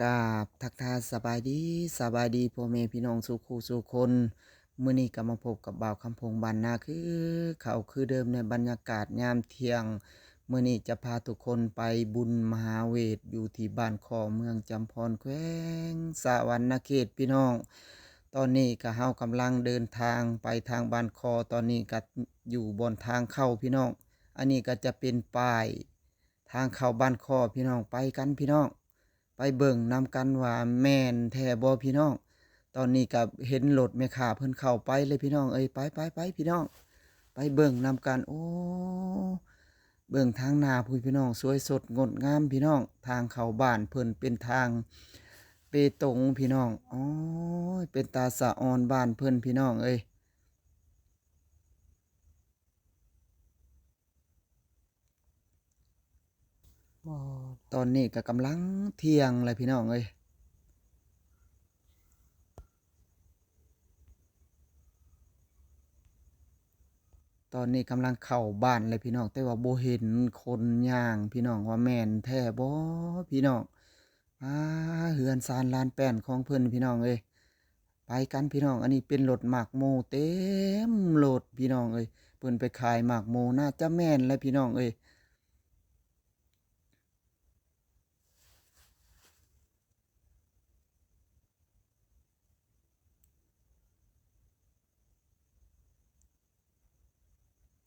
ກາບທັກທາຍສະບາຍດີ, ສະບາຍດີພໍ່ແມ່ພີ່ນ້ອງສູ່ຄູ່ສູ່ຄົນ. ມື້ນີ້ກໍມາພົບກັບບ່າວຄຳພົງບ້ານນາຄືເກົ່າຄືເດີມ ໃນບັນຍາກາດຍາມທ່ຽງ. ມື້ນີ້ຈະພາທຸກຄົນໄປບຸນມະຫາເວດ ຢູ່ທີ່ບ້ານຄໍ້ ເມືອງຈຳພອນ ແຂວງສະຫວັນນະເຂດ ພີ່ນ້ອງ. ຕອນນີ້ກໍເຮົາກຳລັງເດີນທາງໄປທາງບ້ານຄໍ້, ຕອນນີ້ກໍຢູ່ບ່ອນທາງເຂົ້າ ພີ່ນ້ອງ. ອັນນີ້ກໍຈະເປັນປ້າຍ ທາງເຂົ້າບ້ານຄໍ້ ພີ່ນ້ອງ. ໄປກັນ ພີ່ນ້ອງ, ໄປເບິ່ງນຳກັນວ່າແມ່ນແທ້ບໍ່ ພີ່ນ້ອງ. ຕອນນີ້ກໍເຫັນລົດແມ່ຄ້າເພິ່ນເຂົ້າໄປເລີຍ ພີ່ນ້ອງເອີຍ. ໄປ ໄປ ໄປ ພີ່ນ້ອງ, ໄປເບິ່ງນຳກັນ. ໂອ້ ເບິ່ງທາງໜ້າພຸ້ນ ພີ່ນ້ອງ, ສວຍສົດງົດງາມ ພີ່ນ້ອງ. ທາງເຂົ້າບ້ານເພິ່ນເປັນທາງເປຕົງ ພີ່ນ້ອງ. ໂອ້ຍ ເປັນຕາສະອອນບ້ານເພິ່ນ ພີ່ນ້ອງເອີຍ. ຕອນນີ້ກໍກຳລັງທ່ຽງແລ້ວ ພີ່ນ້ອງເອີຍ. ຕອນນີ້ກຳລັງເຂົ້າບ້ານແລ້ວ ພີ່ນ້ອງ, ແຕ່ວ່າບໍ່ເຫັນຄົນຍ່າງ ພີ່ນ້ອງ, ວ່າແມ່ນແທ້ບໍ່ ພີ່ນ້ອງ. ອາ ເຮືອນຊານລານແປ້ນຂອງເພິ່ນ ພີ່ນ້ອງເອີຍ. ໄປກັນ ພີ່ນ້ອງ. ອັນນີ້ເປັນລົດໝາກໂມເຕັມລົດ ພີ່ນ້ອງເອີຍ. ເພິ່ນໄປຂາຍໝາກໂມ ໜ້າຈະແມ່ນແຫຼະ ພີ່ນ້ອງເອີຍ.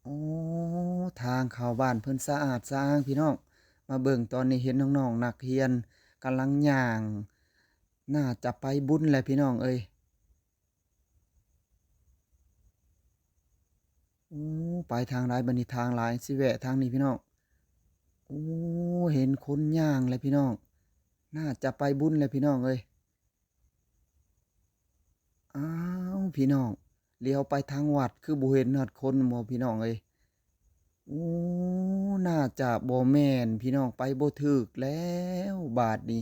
ໂອ້ ທາງເຂົ້າບ້ານເພິ່ນສະອາດສະອ້າງ ພີ່ນ້ອງ. ມາເບິ່ງ ຕອນນີ້ເຫັນນ້ອງໆນັກຮຽນກຳລັງຍ່າງ ໜ້າຈະໄປບຸນແຫຼະ ພີ່ນ້ອງເອີຍ. ໂອ້ ໄປທາງໃດບັດນີ້? ທາງຫຼາຍ, ຊິແວະທາງນີ້ ພີ່ນ້ອງ. ໂອ້ ເຫັນຄົນຍ່າງແລ້ວ ພີ່ນ້ອງ, ໜ້າຈະໄປບຸນແລ້ວ ພີ່ນ້ອງເອີຍ. ອ້າວ ພີ່ນ້ອງ, ຫຼຽວໄປທາງວັດ ຄືບໍ່ເຫັນຮອດຄົນບໍ ພີ່ນ້ອງເອີຍ. ໂອ້ ໜ້າຈະບໍ່ແມ່ນ ພີ່ນ້ອງ, ໄປບໍ່ຖືກແລ້ວບາດນີ້.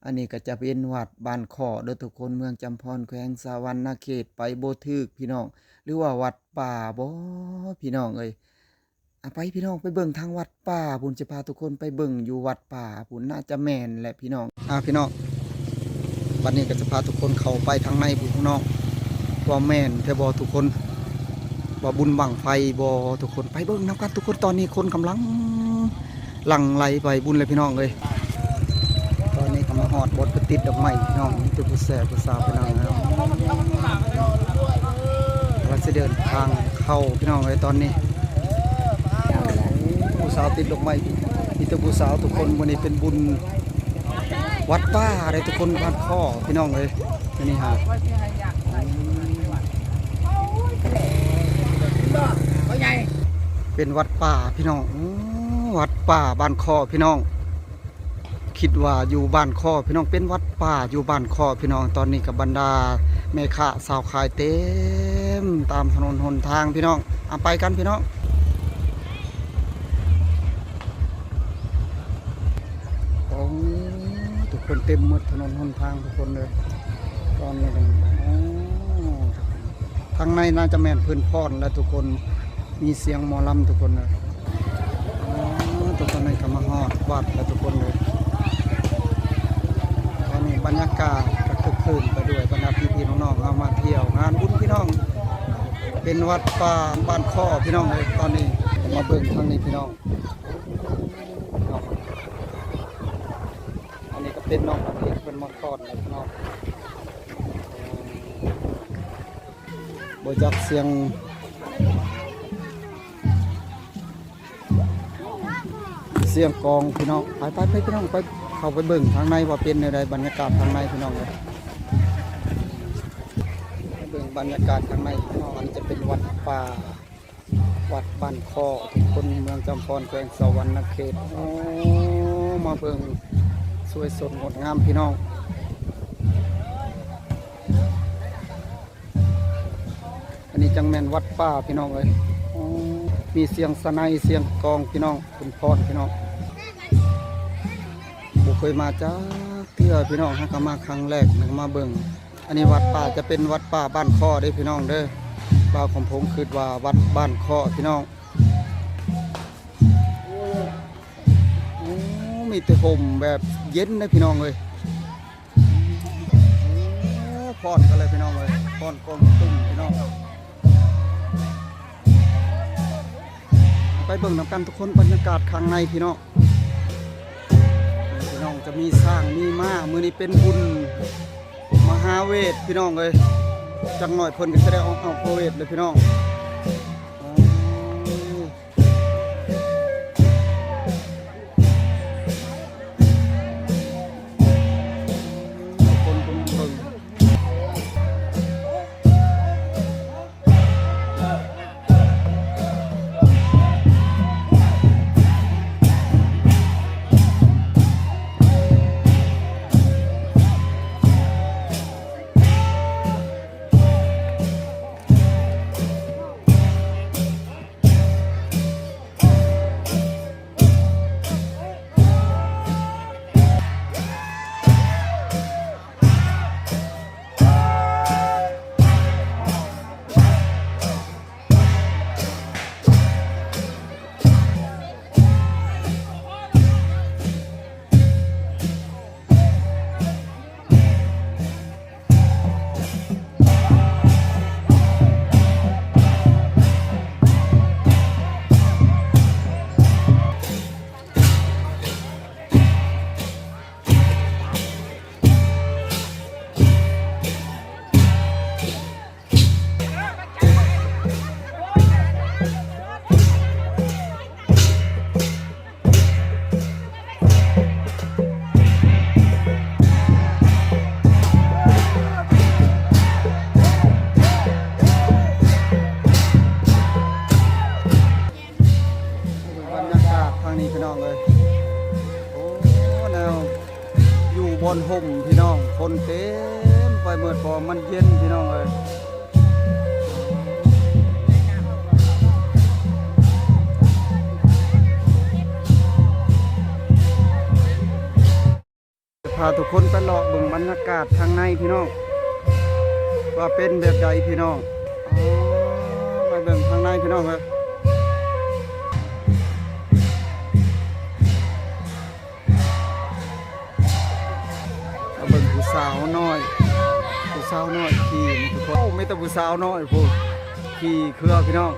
ອັນນີ້ກໍຈະເປັນວັດບ້ານຄໍ້ເດີທຸກຄົນ, ເມືອງຈຳພອນ ແຂວງສະຫວັນນະເຂດ. ໄປບໍ່ຖືກ ພີ່ນ້ອງ, ຫຼືວ່າວັດປ່າບໍ ພີ່ນ້ອງເອີຍ. ອາ ໄປ ພີ່ນ້ອງ, ໄປເບິ່ງທາງວັດປ່າພຸ້ນ, ຈະພາທຸກຄົນໄປເບິ່ງຢູ່ວັດປ່າພຸ້ນ, ໜ້າຈະແມ່ນແຫຼະ ພີ່ນ້ອງ. ອາ ພີ່ນ້ອງ, ບັດນີ້ກໍຈະພາທຸກຄົນເຂົ້າໄປທາງໃນພຸ້ນ ພີ່ນ້ອງ, ວ່າແມ່ນແທ້ບໍ່ທຸກຄົນ, ວ່າບຸນບັ້ງໄຟບໍ່ທຸກຄົນ. ໄປເບິ່ງນຳກັນທຸກຄົນ, ຕອນນີ້ຄົນກຳລັງຫຼັ່ງໄຫຼໄປບຸນແລ້ວ ພີ່ນ້ອງເອີຍ. ຕອນນີ້ກໍມາຮອດບ່ອນໄປຕິດດອກໄມ້ ພີ່ນ້ອງ, ມີແຕ່ຜູ້ແຊຜູ້ສາວ ພີ່ນ້ອງເອີຍ. ກຳລັງຊິເດີນທາງເຂົ້າ ພີ່ນ້ອງເອີຍ ຕອນນີ້. ໂອ້ ຜູ້ສາວຕິດດອກໄມ້, ມີແຕ່ຜູ້ສາວທຸກຄົນ. ມື້ນີ້ເປັນບຸນວັດປ່າເດ້ທຸກຄົນ, ວັດຄໍ້ ພີ່ນ້ອງເອີຍ. ອັນນີ້ຫາ ເປັນວັດປ່າ ພີ່ນ້ອງ. ໂອ້ ວັດປ່າບ້ານຄໍ້ ພີ່ນ້ອງ. ຄິດວ່າຢູ່ບ້ານຄໍ້ ພີ່ນ້ອງ, ເປັນວັດປ່າຢູ່ບ້ານຄໍ້ ພີ່ນ້ອງ. ຕອນນີ້ກໍບັນດາແມ່ຄ້າຊາວຂາຍເຕັມຕາມຖະໜົນຫົນທາງ ພີ່ນ້ອງ. ອາ ໄປກັນ ພີ່ນ້ອງ. ໂອ້ ທຸກຄົນ, ເຕັມໝົດຖະໜົນຫົນທາງທຸກຄົນເລີຍ ຕອນນີ້. ໂອ້ ທາງໃນໜ້າຈະແມ່ນເພິ່ນຟ້ອນແຫຼະທຸກຄົນ, ມີສຽງໝໍລຳທຸກຄົນເລີຍ. ອາ ທຸກຄົນ, ນີ້ກໍມາຮອດວັດແລ້ວທຸກຄົນເລີຍ. ຕອນນີ້ບັນຍາກາດກໍຄຶກຄື້ນໄປດ້ວຍບັນດາພີ່ໆນ້ອງໆເຮົາມາທ່ຽວງານບຸນ ພີ່ນ້ອງ. ເປັນວັດປ່າບ້ານຄໍ້ ພີ່ນ້ອງເອີຍ. ຕອນນີ້ມາເບິ່ງທາງນີ້ ພີ່ນ້ອງ. ອັນນີ້ກໍເປັນນ້ອງອາທິດເພິ່ນມາຟ້ອນເນາະ. ບໍ່ຈັກສຽງ ສຽງກອງ ພີ່ນ້ອງ. ໄປໆໆ ພີ່ນ້ອງ, ໄປ ເຂົ້າໄປເບິ່ງທາງໃນວ່າເປັນແນວໃດ ບັນຍາກາດທາງໃນ ພີ່ນ້ອງເອີຍ. ໄປເບິ່ງບັນຍາກາດທາງໃນ ພີ່ນ້ອງ. ອັນນີ້ຈະເປັນວັດປ່າ ວັດບ້ານຄໍ້ ທຸກຄົນ, ເມືອງຈຳພອນ ແຂວງສະຫວັນນະເຂດ. ໂອ້ ມາເບິ່ງ ສວຍສົດງົດງາມ ພີ່ນ້ອງ. ອັນນີ້ຈັ່ງແມ່ນວັດປ່າ ພີ່ນ້ອງເອີຍ. ໂອ້ ມີສຽງສະໄນ ສຽງກອງ ພີ່ນ້ອງ, ເປັນຟ້ອນ ພີ່ນ້ອງ. ບໍ່ເຄີຍມາຈັກເທື່ອ ພີ່ນ້ອງ, ຫາກະມາຄັ້ງແລກ ມາເບິ່ງ. ອັນນີ້ວັດປ່າ ຈະເປັນວັດປ່າບ້ານຄໍ້ເດ້ ພີ່ນ້ອງເດີ. ບ່າວຄຳພົງຄິດວ່າວັດບ້ານຄໍ້ ພີ່ນ້ອງ. ໂອ້ ມີແຕ່ຮົ່ມແບບເຢັນເດ້ພີ່ນ້ອງເອີຍ. ໂອ້ ພ້ອນກັນເລີຍພີ່ນ້ອງເອີຍ ພ້ອນກອງຕຸ້ມພີ່ນ້ອງ. ໄປເບິ່ງນຳກັນທຸກຄົນ ບັນຍາກາດຂ້າງໃນພີ່ນ້ອງ. ພີ່ນ້ອງ ຈະມີຊ້າງມີມ້າ ມື້ນີ້ເປັນບຸນມະຫາເວດພີ່ນ້ອງເອີຍ. ຈັກໜ້ອຍເພິ່ນກໍຈະໄດ້ອອກ ອອກພະເວດເລີຍພີ່ນ້ອງ. ໂອ້ຍ ຄົນເບິ່ງ ບັນຍາກາດທາງນີ້ພີ່ນ້ອງເອີຍ ໂອ້ ແນວຢູ່ບ່ອນຮົ່ມພີ່ນ້ອງ ຄົນເຕັມໄປໝົດ ເພາະມັນເຢັນພີ່ນ້ອງເອີຍ. ຈະພາທຸກຄົນໄປເລາະເບິ່ງບັນຍາກາດທາງໃນພີ່ນ້ອງ ວ່າເປັນແບບໃດພີ່ນ້ອງ. ອໍ ໄປເບິ່ງທາງໃນພີ່ນ້ອງເອີຍ. ມາເບິ່ງຜູ້ສາວນ້ອຍ ຜູ້ສາວນ້ອຍຂີ່ນີ້ທຸກຄົນ. ໂອ້ ມີແຕ່ຜູ້ສາວນ້ອຍພຸ້ນ ຂີ່ເຄືອພີ່ນ້ອງ.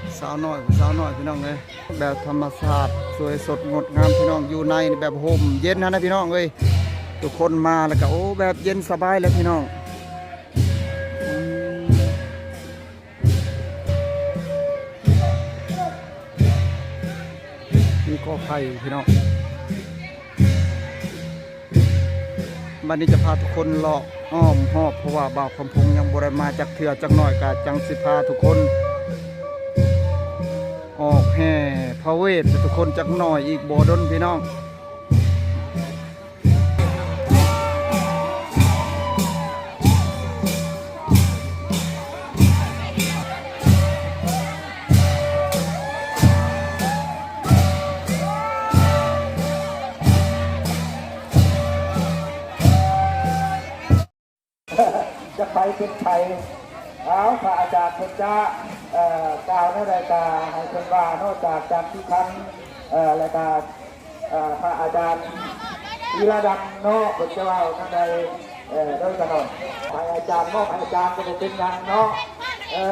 ອໍ ສາວນ້ອຍ ຜູ້ສາວນ້ອຍພີ່ນ້ອງເອີຍ. ແບບທຳມະຊາດ ສວຍສົດງົດງາມພີ່ນ້ອງ ຢູ່ໃນແບບຮົ່ມເຢັນຫັ້ນນະພີ່ນ້ອງເອີຍ. ທຸກຄົນມາແລ້ວກະ ໂອ້ ແບບເຢັນສະບາຍແຫຼະພີ່ນ້ອງ. ອືມ ມີກໍໄຜ່ພີ່ນ້ອງ. ບັດນີ້ຈະພາທຸກຄົນເລາະອ້ອມຮອບ ເພາະວ່າບ່າວຄຳພົງຍັງບໍ່ໄດ້ມາຈັກເທື່ອ. ຈັກໜ້ອຍກະຈັ່ງຊິພາທຸກຄົນອອກແຫ່ພະເວດໃຫ້ທຸກຄົນຈັກໜ້ອຍ ອີກບໍ່ດົນພີ່ນ້ອງ. ຈັກໃຜເປັນໃຜ. ເອົາ ພະອາຈານເພິ່ນຈະ ເອີ ກ່າວແນວໃດກະໃຫ້ເພິ່ນວ່າເນາະ ຈາກ ຈາກທີ່ທ່ານ ເອີ ແລ້ວກະ ເອີ ພະອາຈານວິລະດຳເນາະ ເພິ່ນຈະເວົ້າແນວໃດ ເອີ ໂດຍສະເພາະໃຫ້ອາຈານ ມອບໃຫ້ອາຈານກໍບໍ່ເປັນຫຍັງເນາະ. ເອີ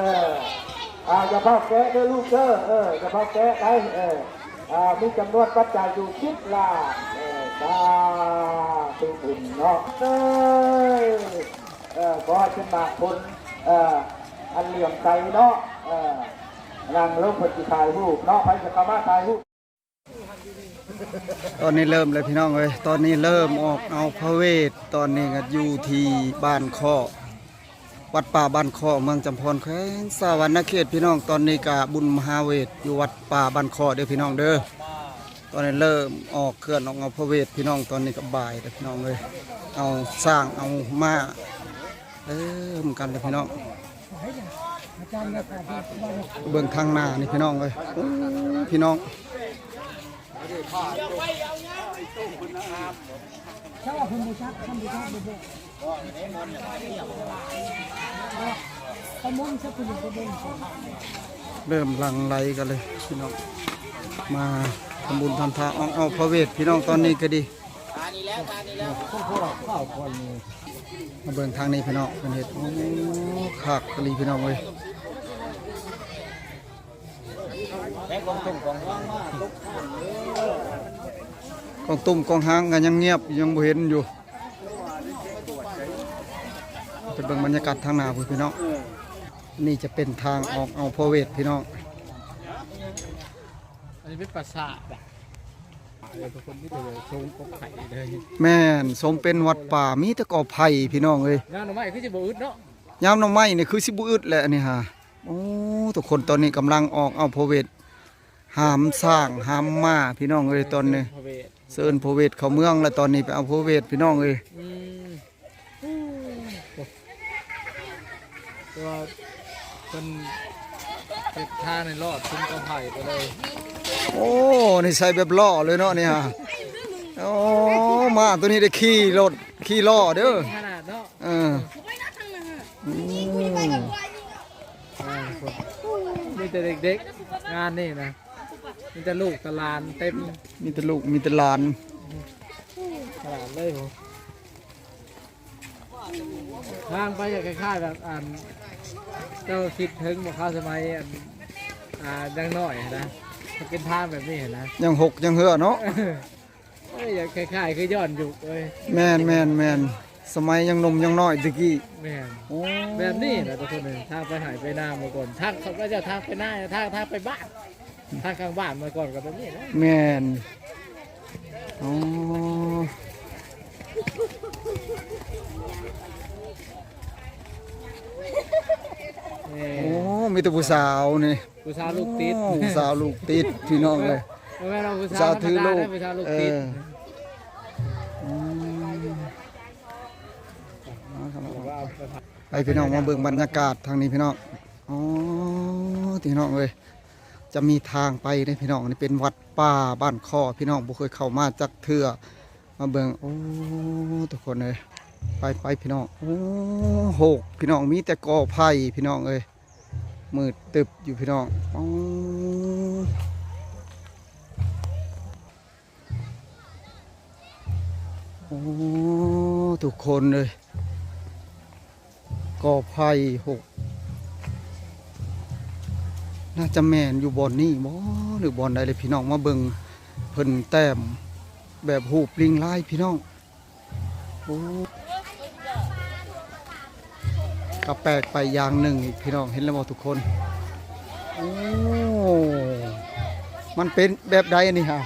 ອ່າ ຢ່າພາກແກະເດີລູກເດີ ເອີ ຢ່າພາກແກະໄດ ເອີ ອ່າ ມີຈຳນວນປັດໄຈຢູ່ສິບລ້ານ. ເອີ ສາທຸບຸນເນາະ ເອີ ເອີ ຂໍໃຫ້ເປັນໝາກຜົນ ເອີ ອັນເຫຼື້ອມໃສເນາະ. ເອີ ນັ່ງລົງ ເພິ່ນຊິຖ່າຍຮູບເນາະ ໃຜຈະເຂົ້າມາຖ່າຍຮູບ. ຕອນນີ້ເລີ່ມແລ້ວພີ່ນ້ອງເອີຍ ຕອນນີ້ເລີ່ມອອກອາວພະເວດ. ຕອນນີ້ກໍຢູ່ທີ່ບ້ານຄໍ້ ວັດປ່າບ້ານຄໍ້ ເມືອງຈຳພອນ ແຂວງສະຫວັນນະເຂດພີ່ນ້ອງ. ຕອນນີ້ກະບຸນມະຫາເວດຢູ່ວັດປ່າບ້ານຄໍ້ເດີພີ່ນ້ອງເດີ. ຕອນນີ້ເລີ່ມອອກເຄື່ອນອອກອາວພະເວດພີ່ນ້ອງ. ຕອນນີ້ກໍບ່າຍແລ້ວພີ່ນ້ອງເອີຍ ເອົາຊ້າງເອົາມ້າ ເອີ ນຳກັນເລີຍພີ່ນ້ອງ. ເບິ່ງທາງໜ້ານີ້ພີ່ນ້ອງເອີຍ ໂອ້ ພີ່ນ້ອງ ເລີ່ມຫຼັ່ງໄຫຼກັນເລີຍພີ່ນ້ອງ. ມາທຳບຸນທຳທານອອກອາວພະເວດພີ່ນ້ອງ ຕອນນີ້ກໍດີ. ມາເບິ່ງທາງນີ້ພີ່ນ້ອງ ເພິ່ນເຮັດ ໂອ້ ຄັກອີ່ຫຼີພີ່ນ້ອງເອີຍ. ກອງຕຸ້ມກອງຫາງກໍຍັງງຽບ ຍັງບໍ່ເຫັນຢູ່. ໄປເບິ່ງບັນຍາກາດທາງໜ້າພຸ້ນພີ່ນ້ອງ. ນີ້ຈະເປັນທາງອອກອາວພະເວດພີ່ນ້ອງ. ອັນນີ້ເປັນປາສາດ ແມ່ນ ສົມເປັນວັດປ່າ ມີແຕ່ກອໄຜ່ພີ່ນ້ອງເອີຍ. ຍາມໜໍ່ໄມ້ຄືຊິບໍ່ອຶດເນາະ ຍາມໜໍ່ໄມ້ນີ້ຄືຊິບໍ່ອຶດແຫຼະ ອັນນີ້ຫາ. ໂອ້ ທຸກຄົນ ຕອນນີ້ກຳລັງອອກອາວພະເວດ ຫາມຊ້າງຫາມມ້າພີ່ນ້ອງເອີຍ ຕອນນີ້ ເຊີນພະເວດເຂົ້າເມືອງແລ້ວ ຕອນນີ້ໄປອາວພະເວດພີ່ນ້ອງເອີຍ. ອືມ ແຕ່ວ່າເພິ່ນເຮັດທາງໃຫ້ລອດເປັນກອໄຜ່ໄປເລີຍ. ໂອ້ ນີ້ໃສ່ແບບຫຼໍ່ເລີຍເນາະນີ້ຫາ. ໂອ້ ມ້າໂຕນີ້ໄດ້ຂີ່ລົດຂີ່ຫຼໍ່ເດີ ຂະໜາດເນາະ. ເອີ ອືມ ອ່າ ມີແຕ່ເດັກໆ ງານນີ້ນະ ມີແຕ່ລູກແຕ່ຫຼານເຕັມ ມີແຕ່ລູກມີແຕ່ຫຼານ ຂະໜາດເລີຍໂຫ. ທາງໄປກໍຄ້າຍໆແບບ ອັນ ເຈົ້າຄິດເຖິງບໍ່ຄະ ສະໄໝ ອັນ ອ່າ ຍັງນ້ອຍນະ ມັນເປັນທາງແບບນີ້ນະ ຍັງຫົກຍັງເຫືອເນາະ. ເອີ ຢາກຄ້າຍໆຄືຍ້ອນຍຸກເອີຍ. ແມ່ນໆໆ ສະໄໝຍັງໜຸ່ມຍັງນ້ອຍແຕ່ກີ້. ແມ່ນ ໂອ້ ແບບນີ້ນະທຸກຄົນເອີຍ ທາງໄປໄຮ່ໄປນາເມື່ອກ່ອນ ທາງເຂົາເຈົ້າທາງໄປນາ ທາງ ທາງໄປບ້ານ ທາງຂ້າງບ້ານເມື່ອກ່ອນກໍແບບນີ້ນະ. ແມ່ນ ໂອ້ ແມ່ນ ໂອ້ ມີແຕ່ຜູ້ສາວນີ້. ຜູ້ສາວລູກຕິດ ໂອ້ ຜູ້ສາວລູກຕິດພີ່ນ້ອງເອີຍ. ບໍ່ແມ່ນວ່າຜູ້ສາວ ຜູ້ສາວຖືລູກ ທຳມະດາເດີ ຜູ້ສາວລູກຕິດ. ເອີ ອືມ ໄປພີ່ນ້ອງ ມາເບິ່ງບັນຍາກາດທາງນີ້ພີ່ນ້ອງ. ອໍ ພີ່ນ້ອງເອີຍ ຈະມີທາງໄປເດ້ພີ່ນ້ອງ. ອັນນີ້ເປັນວັດປ່າບ້ານຄໍພີ່ນ້ອງ ບໍ່ເຄີຍເຂົ້າມາຈັກເທື່ອ. ມາເບິ່ງ ໂອ້ ທຸກຄົນເອີຍ ໄປໆ ພີ່ນ້ອງ. ໂອ້ ໂຮກພີ່ນ້ອງ ມີແຕ່ກໍໄຜ່ພີ່ນ້ອງເອີຍ. ມືດຕຶບຢູ່ພີ່ນ້ອງ. ໂອ້ ໂອ້ ທຸກຄົນເອີຍ ກໍໄຜ່ຫົກ ໜ້າຈະແມ່ນຢູ່ບ່ອນນີ້ບໍ່ ຫຼືບ່ອນໃດເລີຍພີ່ນ້ອງ. ມາເບິ່ງເພິ່ນແຕ້ມແບບຮູບລິງລາຍພີ່ນ້ອງ. ໂອ້ ກໍແປກໄປຢ່າງໜຶ່ງອີກພີ່ນ້ອງ ເຫັນແລ້ວບໍ່ທຸກຄົນ? ໂອ້ ມັນເປັນແບບໃດອັນນີ້ຫາ?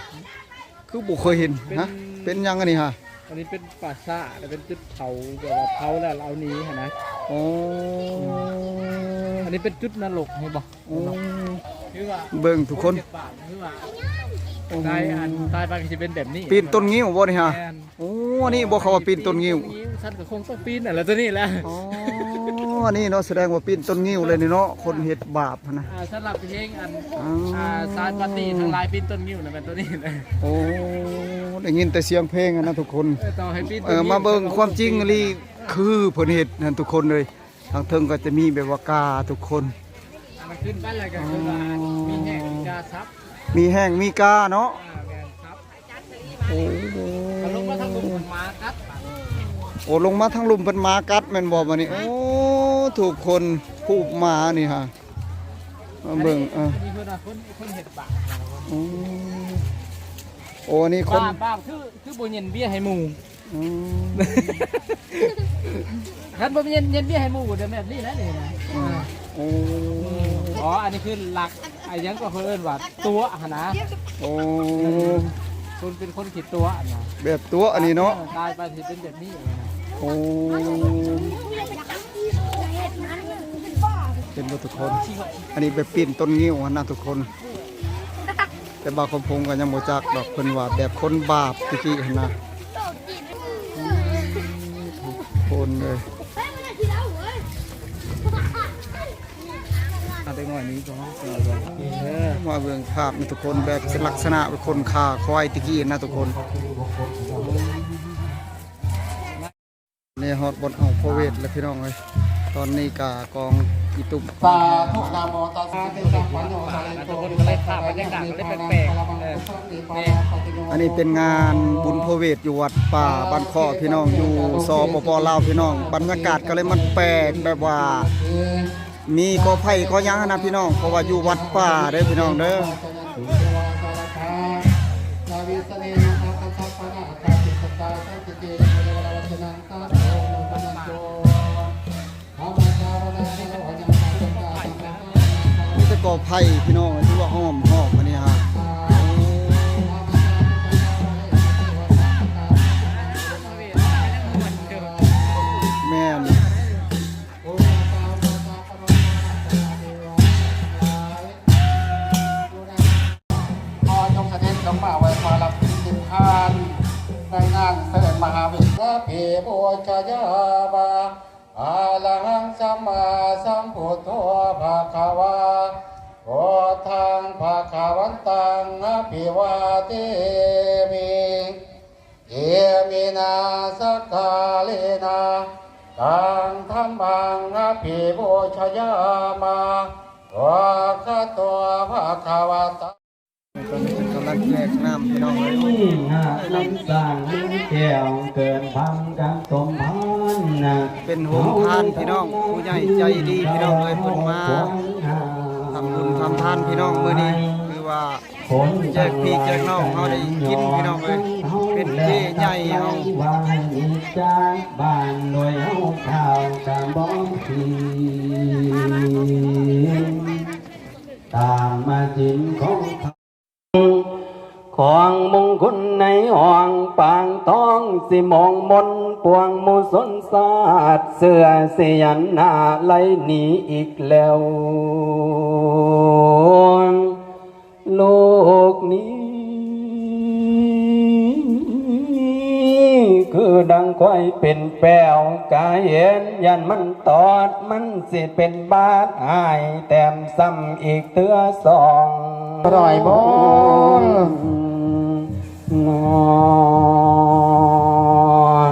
ຄືບໍ່ເຄີຍເຫັນ ເປັນ ຮະ ເປັນຫຍັງອັນນີ້ຫາ? ອັນນີ້ເປັນປາສາດ ເປັນຈຸດເຜົາ ແບບວ່າເຜົາແລ້ວເອົາໜີຫັ້ນນະ. ໂອ້ ອັນນີ້ເປັນຈຸດນະລົກ ເຫັນບໍ່? ໂອ້ ຄືວ່າເບິ່ງທຸກຄົນ ຄືວ່າ ໂອ້ ຕາຍ ອັນຕາຍໄປກໍຊິເປັນແບບນີ້ ປີນຕົ້ນງິ້ວບໍ່ນີ້ຫາ? ແມ່ນ. ໂອ້ ອັນນີ້ບໍ່ ເຂົາວ່າປີນຕົ້ນງິ້ວ ຊັ້ນກໍຄົງຕ້ອງປີນຫັ້ນແຫຼະ ຕົວນີ້ແຫຼະ. ອໍ ອັນນີ້ເນາະ ສະແດງວ່າປີນຕົ້ນງິ້ວເລີຍນີ້ເນາະ ຄົນເຮັດບາບຫັ້ນນະ. ອ່າ ສຳລັບເພງອັນ ອ່າ ສາຍປາຕີ້ທັງຫຼາຍປີນຕົ້ນງິ້ວນະ ແມ່ນຕົວນີ້ແຫຼະ. ໂອ້ ໄດ້ຍິນແຕ່ສຽງເພງຫັ້ນນະທຸກຄົນ. ເອີ ຕໍ່ໃຫ້ປີນຕົ້ນງິ້ວ ເອີ ມາເບິ່ງຄວາມຈິງອີ່ຫຼີ ຄືເພິ່ນເຮັດຫັ້ນທຸກຄົນເອີຍ. ທາງເທິງກໍຈະມີແບບວ່າກາທຸກຄົນ. ອັນນັ້ນຂຶ້ນໄປແລ້ວກໍຄືວ່າມີແຫ້ງມີກາສັບ ມີແຫ້ງມີກາເນາະ. ອ່າ ແມ່ນ ສັບ. ໂອ້ ຄັນລົງມາທາງລຸ່ມມັນໝາກັດ. ໂອ້ ລົງມາທາງລຸ່ມເພິ່ນໝາກັດແມ່ນບໍ່ບັດນີ້? ໂອ້ ທຸກຄົນ ຮູບໝານີ້ຫາ ມາເບິ່ງ. ອັນນີ້ ເອີ ອັນນີ້ເພິ່ນວ່າຄົນ ຄົນເຮັດບາບ. ໂອ້ ໂອ້ ອັນນີ້ຄົນ ບາບ ບາບຄື ຄືບໍ່ເຢັນເບຍໃຫ້ໝູ່. ອືມ ຄັນບໍ່ເຢັນ ເຢັນເບຍໃຫ້ໝູ່ກໍແບບນີ້ແຫຼະນີ້ນະ. ອືມ ໂອ້ ອໍ ອັນນີ້ຄືຫຼັກ ອັນຫຍັງກໍເຂົາເອີ້ນວ່າຕົວະຫັ້ນນະ. ໂອ້ ຄົນເປັນຄົນຂີ້ຕົວະນະ ແບບຕົວະອັນນີ້ເນາະ. ເອີ ຕາຍໄປຊິເປັນແບບນີ້ນະ. ໂອ້ ເຫັນບໍ່ທຸກຄົນ? ອັນນີ້ແບບປີນຕົ້ນງິ້ວຫັ້ນນະທຸກຄົນ. ແຕ່ບ່າວຄຳພົງກໍຍັງບໍ່ຈັກດອກ ເພິ່ນວ່າແບບຄົນບາບຕະກີ້ຫັ້ນນະ ທຸກຄົນເອີຍ. ເດັກນ້ອຍນີ້ກໍ ເອີ ມາເບິ່ງພາບນະທຸກຄົນ ແບບລັກສະນະເປັນຄົນຂ້າຄວາຍຕະກີ້ນະທຸກຄົນ. ນີ້ຮອດບ່ອນອາວພະເວດແລ້ວພີ່ນ້ອງເອີຍ. ຕອນນີ້ກະກອງ ສາທຸ ນະໂມຕັດສະ ພະຄະວະໂຕ ອະລະຫະໂຕ ສຳມາສຳພຸດໂທ ພະຄະວາ ອັນນີ້ເປັນງານບຸນພະເວດຢູ່ວັດປ່າບ້ານເຄາະ ພີ່ນ້ອງ ຢູ່ ສປປ ລາວ ພີ່ນ້ອງ. ບັນຍາກາດກໍເລີຍມັນແປກ ແບບວ່າມີກໍໄຜ່ກໍຫຍັງຫັ້ນນະ ພີ່ນ້ອງ ເພາະວ່າຢູ່ວັດປ່າເດີ ພີ່ນ້ອງເດີ. ມີແຕ່ກໍໄຜ່ພີ່ນ້ອງ ຖືວ່າອ້ອມຮອບອັນນີ້ຮະ. ແມ່ນ. ຂໍຈົ່ງສະເດັດລົງມາໄຫວ້ພະລັກສິບຫ້າ ໃນງານເຊີນມະຫາເວດ ສາທຸ ອະລະຫັງ ສຳມາສຳພຸດໂທ ພະຄະວາ ພຸດທັງ ພະຄະວັນຕັງ ອະພິວາເທມິ ເອມິນາ ສັກກາເລນະ ຕັງ ທຳມັງ ອະພິປູຊະຍາມາ ສຸຂະໂຕ ພະຄະວະຕາ. ຕອນນີ້ເພິ່ນກຳລັງແຈກນ້ຳພີ່ນ້ອງເອີຍ. ໂອ້ຍ ນ້ຳ ນ້ຳສ້າງນ້ຳແກ້ວ ເກີດຄວາມກັນສົມພັນນະ ເປັນໂຮງທານພີ່ນ້ອງ ຜູ້ໃຫຍ່ໃຈດີພີ່ນ້ອງເອີຍ ເພິ່ນມາທຳບຸນທຳທານພີ່ນ້ອງ ມື້ນີ້ຄືວ່າ ແຈກພີ່ແຈກນ້ອງເຮົາໄດ້ກິນພີ່ນ້ອງເອີຍ ເປັນເຈ້ໃຫຍ່ເຮົາ ວ່າໃຫ້ມີຈາກບ້ານໂດຍເອົາຂ້າວກະບໍ່ກິນ ຕາມມາກິນຂອງເຂົາ ຂອງມຸງຄຸນໃນຫ້ອງປາງທອງ ຊິມອງມົນປວງໝູ່ຊົນຊາດ ເຊື້ອຊິອັນໜ້າໄລ່ໜີອີກແລ້ວ. ໂລກນີ້ຄືດັ່ງຄວາຍເປັນແປ້ວ ກາເຫັນຢ້ານມັນຕອດ ມັນຊິເປັນບາດ ຫາຍແຕ້ມຊ້ຳອີກເທື່ອສອງ ອະຮ່ອຍບໍ່? ນ້ອ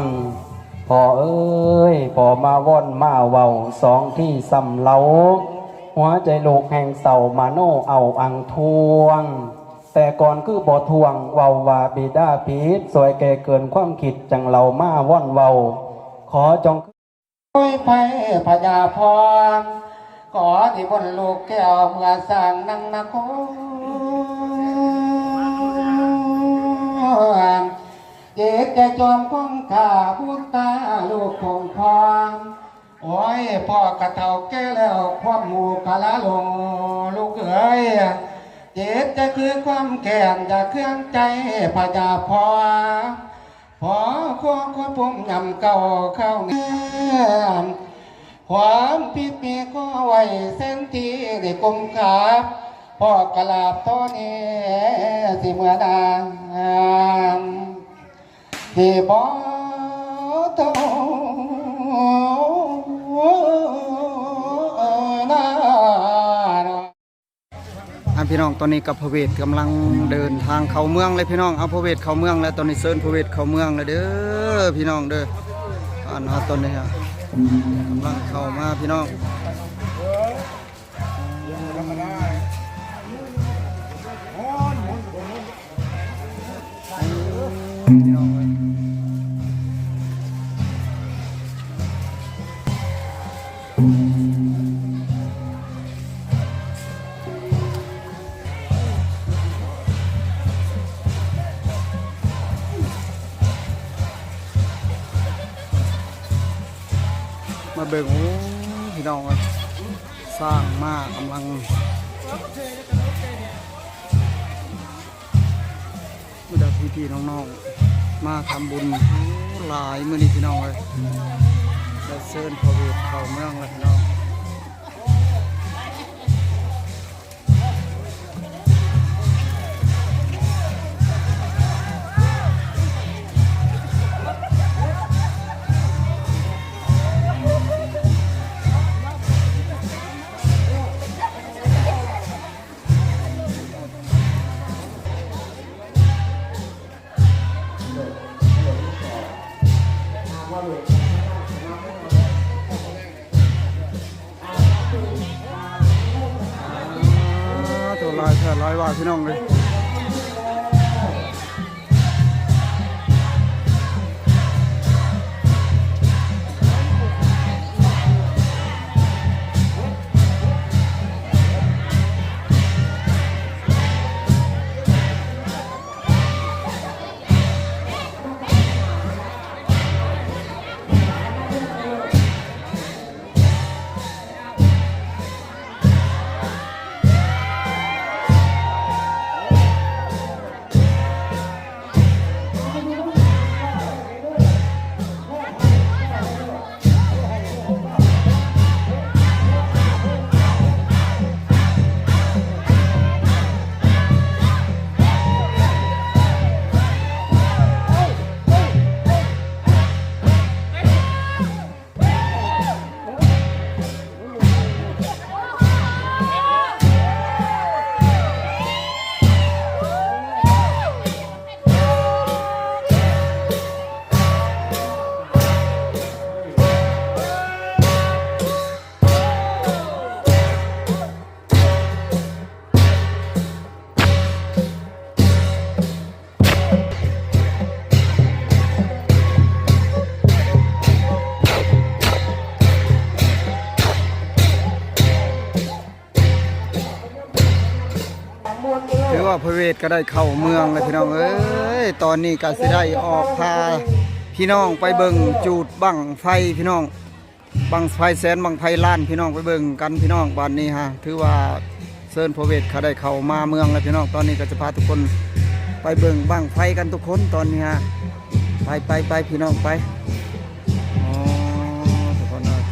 ງ ພໍ່ເອີຍ ພໍ່ມາວອນມາເວົ້າສອງທີຊ້ຳເລົ່າ ຫົວໃຈລູກແຮ່ງເສົ້າ ມະໂນເອົາອັງທວງ ແຕ່ກ່ອນຄືບໍ່ທວງ ເວົ້າວ່າບິດາຜິດ ຊ່ວຍແກ້ເກີນຄວາມຄິດ ຈັ່ງເລົ່າມາວອນເວົ້າ ຂໍຈົ່ງ ໂອ້ຍ ໄພພະຍາພອນ ຂໍນິມົນລູກແກ້ວເມືອສ້າງນັ່ງນະຄອນ ຈິດໃຈຈອມຂອງຂ້າບຸດຕາລູກຄົງຄອນ ໂອ້ຍ ພໍ່ກະເຖົ້າແກ່ແລ້ວ ຄວາມຮູ້ກະລະຫຼົງ ລູກເອີຍ ຈິດໃຈຄືຄວາມແຄ້ນ ຢ່າເຄືອງໃຈພະຍາພອນ ພໍ່ຂໍຄວນພູມຍຳເກົ່າເຂົ້າແນມ ຄວາມຜິດມີຂໍໄວ້ແສນທີ່ໄດ້ກຸມຂາບ ພໍ່ກະລາບຕໍ່ແນມຊິເມືອນາງ ທີ່ບໍ່ເທົ່ານາ. ອ່າ ພີ່ນ້ອງ ຕອນນີ້ກັບພະເວດກຳລັງເດີນທາງເຂົ້າເມືອງເລີຍພີ່ນ້ອງ. ເອົາ ພະເວດເຂົ້າເມືອງແລ້ວ ຕອນນີ້ເຊີນພະເວດເຂົ້າເມືອງແລ້ວເດີພີ່ນ້ອງເດີ. ອ່າ ຕອນນີ້ກຳລັງເຂົ້າມາພີ່ນ້ອງ. ມາເບິ່ງ ໂອ້ ພີ່ນ້ອງເອີຍ ຊ້າງມາກຳລັງ ບັນດາພີ່ໆນ້ອງໆ ມາທຳບຸນ ໂອ້ ຫຼາຍມື້ນີ້ພີ່ນ້ອງເອີຍ ໄດ້ເຊີນພະເວດເຂົ້າເມືອງແລ້ວພີ່ນ້ອງ. ເ ພີ່ນ້ອງເອີຍ. ຖືວ່າພະເວດກໍໄດ້ເຂົ້າເມືອງແລ້ວພີ່ນ້ອງເອີຍ. ຕອນນີ້ກໍຊິໄດ້ອອກພາພີ່ນ້ອງໄປເບິ່ງຈູດບັ້ງໄຟພີ່ນ້ອງ. ບັ້ງໄຟແສນ ບັ້ງໄຟລ້ານ ພີ່ນ້ອງ ໄປເບິ່ງກັນພີ່ນ້ອງ. ບາດນີ້ຮະ ຖືວ່າເຊີນພະເວດເຂົາໄດ້ເຂົ້າມາເມືອງແລ້ວພີ່ນ້ອງ. ຕອນນີ້ກໍຈະພາທຸກຄົນໄປເບິ່ງບັ້ງໄຟກັນທຸກຄົນຕອນນີ້ຮະ. ໄປ ໄປ ໄປ ພີ່ນ້ອງ ໄປ. ອໍ ທຸກຄົນເອີຍ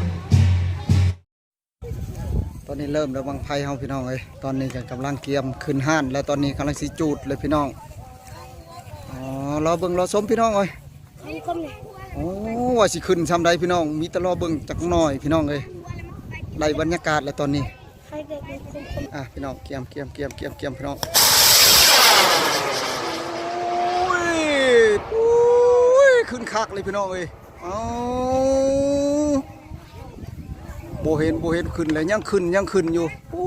ຕອນນີ້ເລີ່ມແລ້ວບັ້ງໄຟເຮົາພີ່ນ້ອງເອີຍ. ຕອນນີ້ກໍກຳລັງກຽມຂຶ້ນຮ້ານແລ້ວ ຕອນນີ້ກຳລັງຊິຈູດເລີຍພີ່ນ້ອງ. ອໍ ລໍເບິ່ງລໍຊົມພີ່ນ້ອງເອີຍ. ໂອ້ ວ່າຊິຂຶ້ນຊ່ຳໃດພີ່ນ້ອງ ມີແຕ່ລໍເບິ່ງຈັກໜ້ອຍພີ່ນ້ອງເອີຍ. ໄດ້ບັນຍາກາດແລ້ວຕອນນີ້. ອ່ະ ພີ່ນ້ອງ ກຽມ ກຽມ ກຽມ ກຽມ ກຽມ ພີ່ນ້ອງ. ໂອ້ຍ ໂອ້ຍ ຂຶ້ນຄັກເລີຍພີ່ນ້ອງເອີຍ. ເອົ້າ ບໍ່ເຫັນ ບໍ່ເຫັນຂຶ້ນເລີຍ ຍັງຂຶ້ນ ຍັງຂຶ້ນຢູ່. ໂອ້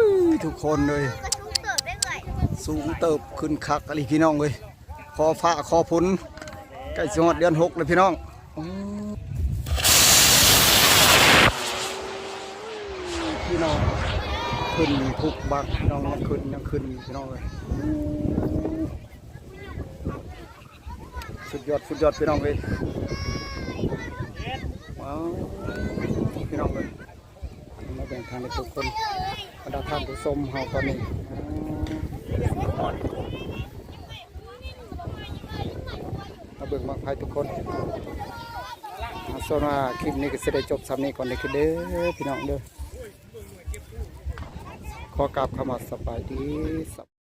ຍ ທຸກຄົນເອີຍ ສູງເຕີບ ຂຶ້ນຄັກອີ່ຫຼີພີ່ນ້ອງເອີຍ. ຂໍຟ້າຂໍຝົນ ໃກ້ຊິຮອດເດືອນຫົກແລ້ວພີ່ນ້ອງ. ພີ່ນ້ອງ ຂຶ້ນທຸກບັ້ງພີ່ນ້ອງ ຍັງຂຶ້ນ ຍັງຂຶ້ນຢູ່ພີ່ນ້ອງເອີຍ. ສຸດຍອດ ສຸດຍອດ ພີ່ນ້ອງເອີຍ. ວ້າວ ພີ່ນ້ອງເອີຍ ມາເບິ່ງທາງນີ້ທຸກຄົນ ບັນດາທ່ານຜູ້ຊົມເຮົາຕອນນີ້ ມາເບິ່ງບັ້ງໄຟທຸກຄົນ. ສ່ວນວ່າຄລິບນີ້ກໍຊິໄດ້ຈົບຊ່ຳນີ້ກ່ອນເດີຄືເດີ ພີ່ນ້ອງເດີ. ຂໍກາບຄຳວ່າສະບາຍດີ.